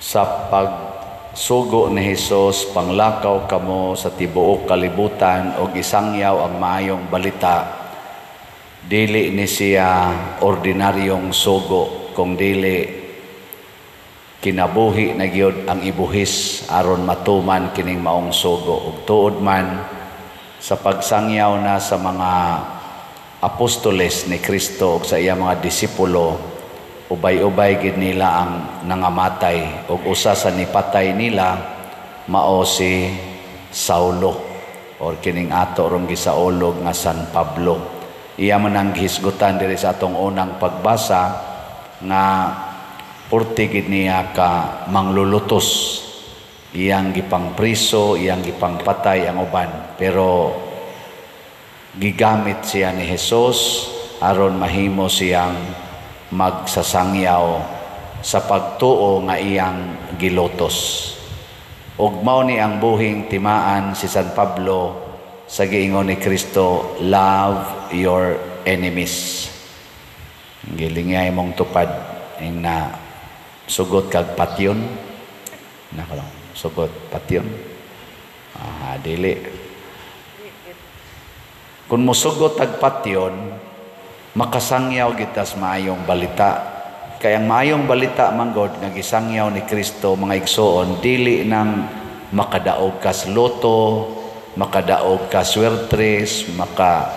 Sa pagsugo ni Hesus, "Panglakaw kamo sa tibuok kalibutan ug isangyaw ang maayong balita," dili ni siya ordinaryong sugo, kung dili kinabuhi na gyud ang ibuhis aron matuman kining maong sugo. Ug tuod man, sa pagsangyaw na sa mga apostoles ni Kristo ug sa iya mga disipulo, ubay-ubay gid nila ang nangamatay, ug usa sa nipatay nila mao si Saulo or kining ato rong gisaulog nga San Pablo. Iya man ang gihisgutan diri sa atong unang pagbasa nga purti gid niya ka manglulutos, iyang gipangpriso, iyang gipangpatay ang uban, pero gigamit siya ni Jesus aron mahimo siyang magsasangyaw sa pagtuo nga iyang gilutos. Ug mao ni ang buhing timaan si San Pablo sa giingon ni Kristo, "Love your enemies." Gilingay mong tupad ing na sugot kag patyon. Nako lang, sugot patyon. Ah, dili. Kung musugot tag patyon, makasangyaw gitas maayong balita. Kay ang maayong balita manggod nga gisangyaw ni Kristo, mga igsoon, dili nang makadaog kas lotto, makadaog ka swertres, maka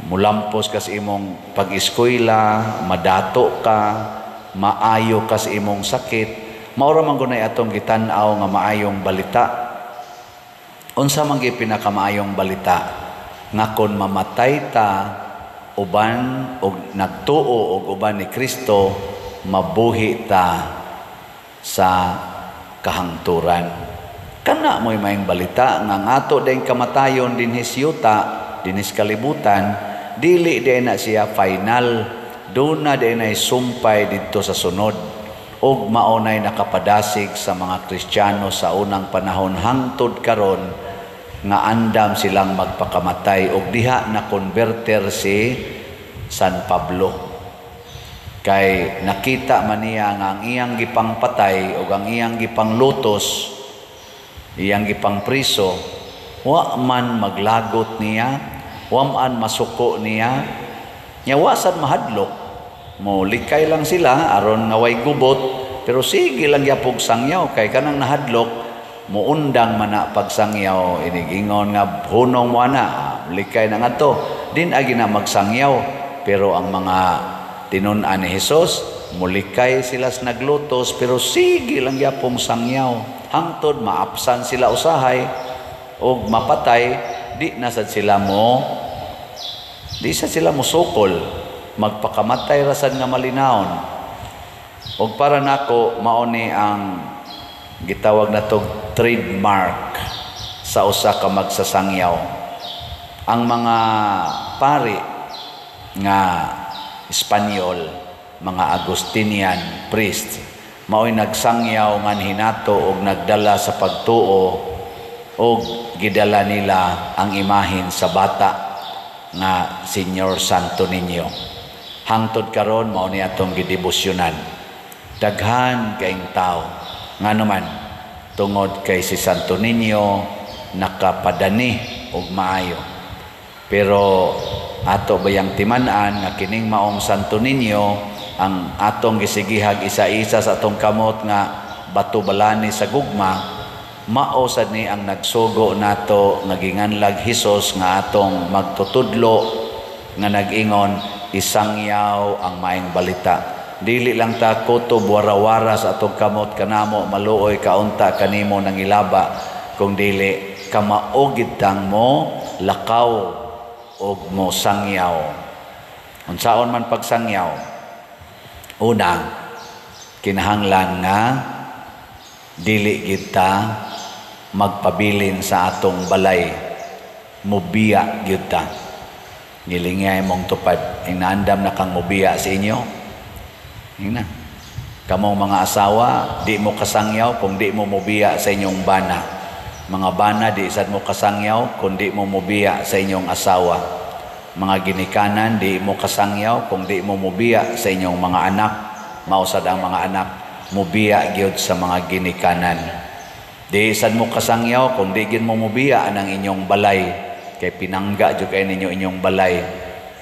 mulampos kas imong pag-eskwela, madato ka, maayo kas imong sakit. Mao ra man gunay atong gitan-aw nga maayong balita. Unsa man gyud pinakamaayong balita? Nga kon mamatay ta uban og nagtuo og uban ni Kristo, mabuhi ta sa kahangturan. Kana mo'y maayong balita nga ang ato dayong kamatayon dinhi sa yuta, dinhi sa kalibutan, dili diay na siya final. Duna diay na sumpay didto sa sunod. Ug mao nay nakapadasig sa mga Kristiyano sa unang panahon hangtod karon nga andam silang magpakamatay, ug diha na converter si San Pablo. Kay nakita man niya nga ang iyang gipangpatay ug ang iyang gipanglutos, iyang gipangpriso, wa man maglagot niya, wa man masuko niya, nya wa sad mahadlok. Mo likay lang sila aron nga way gubot, pero sige lang gyapog sangyaw, kay kanang nahadlok muundang man na pagsangyaw. Inigingon nga hunong mo ana, likay na ngadto, din agi na magsangyaw. Pero ang mga tinun-an ni Hesus, mulikay sila sa naglutos, pero sige lang gyapong sangyaw hangtod maapsan sila usahay og mapatay. Di sad sila mosukol, magpakamatay ra sad nga malinawon. Og para nako, mao ni ang gitawag natog trademark sa usa ka magsasangyaw. Ang mga pari nga Espanyol, mga Agustinian priest, mao'y nagsangyaw ngan hinato og nagdala sa pagtuo, og gidala nila ang imahen sa bata nga Señor Santo Niño. Hangtod karon, mao ni atong gidebosyonan. Daghan kaayong tao. Ngano man? Tungod kay si Santo Niño nakapadani og maayo. Pero ato bayang timan-an nga kining maong Santo Niño ang atong gisigihag isa-isa sa atong kamot nga bato balani sa gugma, mao sad ni ang nagsugo nato nga ginganlag Hesus nga atong magtutudlo, nga nag-ingon, "Isangyaw ang maayong balita." Dili lang ta kutob warawara sa atong kamot kanamo, "Maluoy kaunta kanimo nangilaba," kung dili kamao gid tang mo lakaw og mo sangyaw. Unsaon man pagsangyaw? Una, kinahanglan nga dili kita magpabilin sa atong balay, mubiya gyud ta. Ngilingay mong tupad, inaandam na kang mubiya sa inyo. Ina. Kamong mga asawa, di mo kasangyaw kung di mo mubiya sa inyong bana. Mga bana, di sad mo kasangyaw kung di mo mubiya sa inyong asawa. Mga ginikanan, di mo kasangyaw kung di mo mubiya sa inyong mga anak. Mao sad ang mga anak. Mubiya gyud sa mga ginikanan. Di sad mo kasangyaw kung di gyud mo mubiya anang inyong balay, kay pinangga jud kay ninyo inyong balay.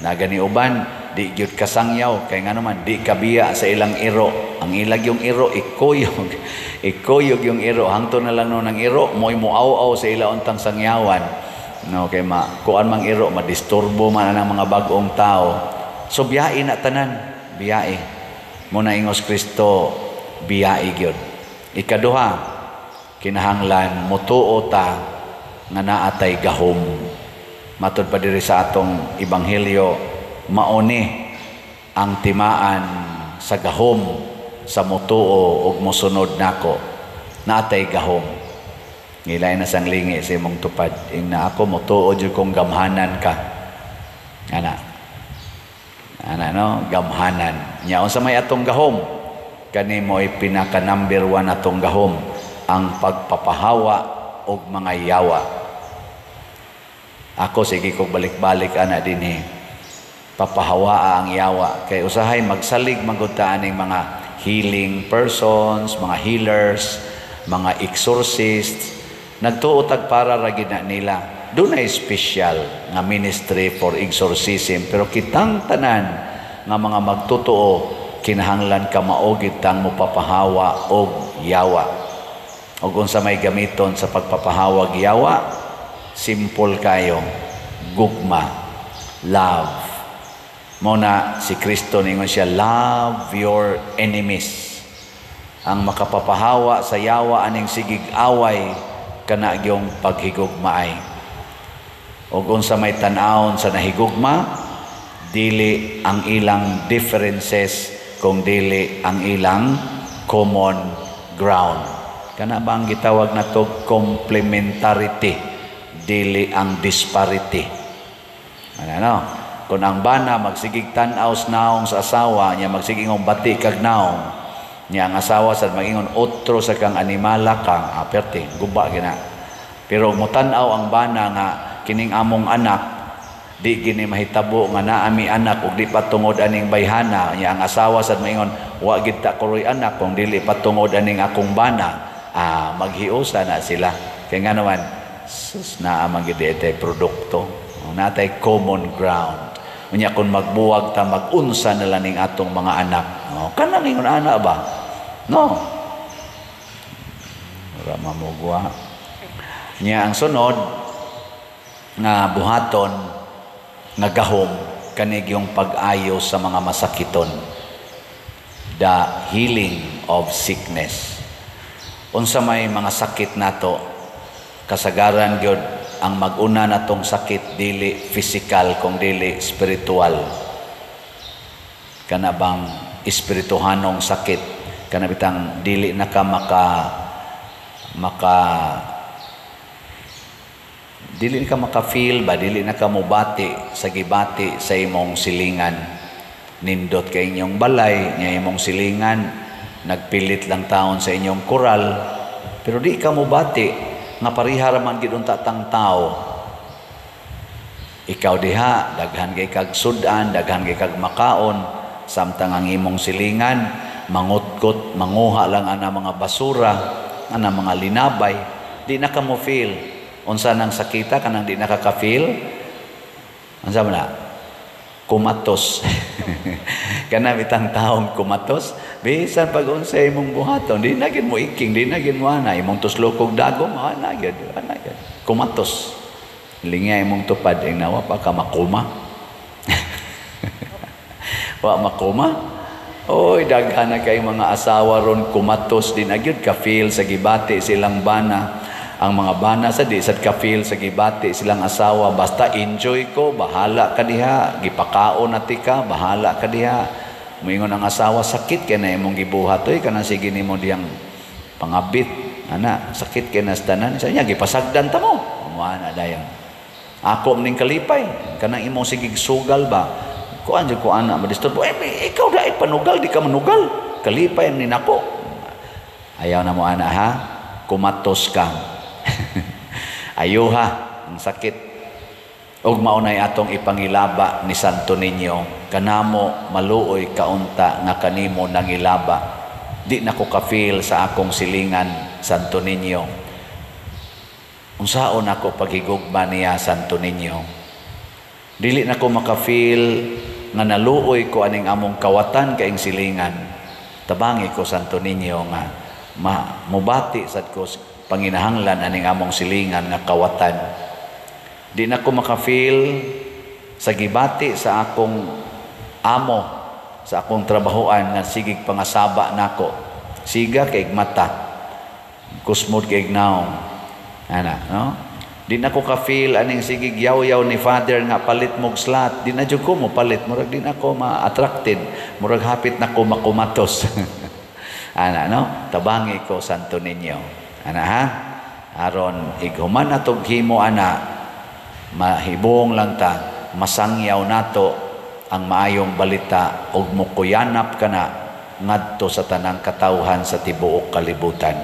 Na gani uban di gyud kasangyaw kay ngano man di kabiya sa ilang iro. Ang ilag yung iro ikuyog, ikuyog yung iro, hangtod na lang no ng iro mo'y muaw-aw sa ila untang sangyawan. No, kay ma kuan mang iro, madisturbo man ang mga bag-ong tao. So biyae na tanan, biyae. Mo na ingos Kristo, biyae gyud. Ikaduha, kinahanglan mutuo ta nga naatay gahom. Matud pa diri sa atong ebanghelyo, mauni ang timaan sa gahom sa mutuo ug mosunod nako. Naatay gahom. Ngilay na sang lingi sa imong tupad. Ingna ako, mutuo jud kong gamhanan ka. Ana. Ana no, gamhanan. Nya unsa may atong gahom? Kani mo'y pinaka number 1 atong gahom, ang pagpapahawa og mga yawa. Ako sige kog balik-balik ana dinhi. Papahawa ang yawa kay usahay magsalig magud ta aning mga healing persons, mga healers, mga exorcists. Nagtuo tag para ra gid na nila. Dunay special nga ministry for exorcism, pero kitang tanan nga mga magtotoo kinahanglan ka maugid tang mopapahawa og yawa. Og unsa may gamiton sa pagpapahawag yawa? Simple kayo, gugma, love. Mo na si Kristo ningon siya, "Love your enemies." Ang makapapahawa sa yawa aning sigig away kana gyung paghigugmaay. Og unsa may tan-awon sa nahigugma? Dili ang ilang differences, kung dili ang ilang common ground. Kana ba ang gitawag nato complementarity, dili ang disparity? Ano no? Kung ang bana magsigig tan-aw sa naong sa asawa niya, magsigig ng bati kag naong niya, ang asawa sad magingon, "Otro sa kang animala ka," aperte guba gina. Pero mutan-aw ang bana nga kining among anak, di gini mahitabo nga naami anak ug di patungod aning bayhana niya, ang asawa sad maingon, "Wa gid ta kuroy anak kung dili patungod aning akong bana." Maghiusa na sila kay nga naman sus, naa man gid itay produkto, natay common ground. Unya kung magbuwag ta, magunsa na lang ning atong mga anak. Oh, kanang ingon ana ba? No. Ora mamugwa. Nya ang sunod nga buhaton nga gahom, kanig yung pag-ayo sa mga masakiton. The healing of sickness. Unsa may mga sakit nato? Kasagaran gyud ang mag-una natong sakit dili physical kung dili spiritual. Kana bang espirituhanong sakit, kana bitang dili na ka maka maka dili ka maka-feel ba, dili na ka mobati sa gibati sa imong silingan. Nindot kay inyong balay nya imong silingan nagpilit lang taon sa inyong koral, pero di ka mobati nga pareha ra man gid unta tang tao. Ikaw diha daghan kay kag sud-an, daghan kay kag makaon, samtang ang imong silingan mangutkot, manguha lang ana mga basura, ana mga linabay. Di na ka mo feel unsa nang sakita kanang di na ka ka-feel. Unsa man na? Kumatos. Kana bitang taong kumatos, bisan pag unsa imong buhaton, di na gid mo iking, di na gid mo ana imong tuslokog dagom, ana gid, ana gid. Kumatos. Lingya imong tupad, ing nawa pa ka makuma. Wa makuma? Oy, daghan na kay mga asawa ron kumatos, di na gyud ka feel sa gibati silang bana. Ang mga bana sa di sad ka feel sa gibati silang asawa, basta enjoy ko, bahala ka diha, gipakaon na tika, bahala ka diha. Moingon ang asawa, "Sakit kay na imong gibuhat oy, kana sige nimo diyang pangabit ana, sakit kay na sa tanan." Sa niya gipasagdan ta mo. Mo ana dayon. Ako ning kalipay kanang imong sigig sugal ba, kuan jud ko ana madisturbo. Eh, ikaw dai panugal, di ka manugal, kalipay ni nako. Ayaw na mo ana ha, kumatos ka. Ayuha ang sakit. Ug maunay atong ipangilaba ni Santo Niño, kanamo maluoy kaunta nga kanimo nangilaba. Di na ko ka-feel sa akong silingan, Santo Niño. Unsaon ako paghigugma niya, Santo Niño? Dili na ko maka-feel nga naluoy ko aning among kawatan kaing silingan. Tabangi ko, Santo Niño, nga mubati sad ko panginahanglan aning among silingan nga kawatan. Di na ko maka-feel sa gibati sa akong amo sa akong trabahoan nga sigig pangasaba nako. Siga kay mata. Kusmod kay naong. Ana, no? Di na ko ka-feel aning sigig yaw-yaw ni Father nga palit mog slot. Di na jud ko mo palit. Murag di na ko ma-attracted. Murag hapit na ko makumatos. Ana, no? Tabangi ko, Santo Niño. Ana ha? Aron ighuman atog himo ana, mahibong lang ta, masangyaw nato ang maayong balita ug mukuyanap kana ngadto sa tanang katawhan sa tibuok kalibutan.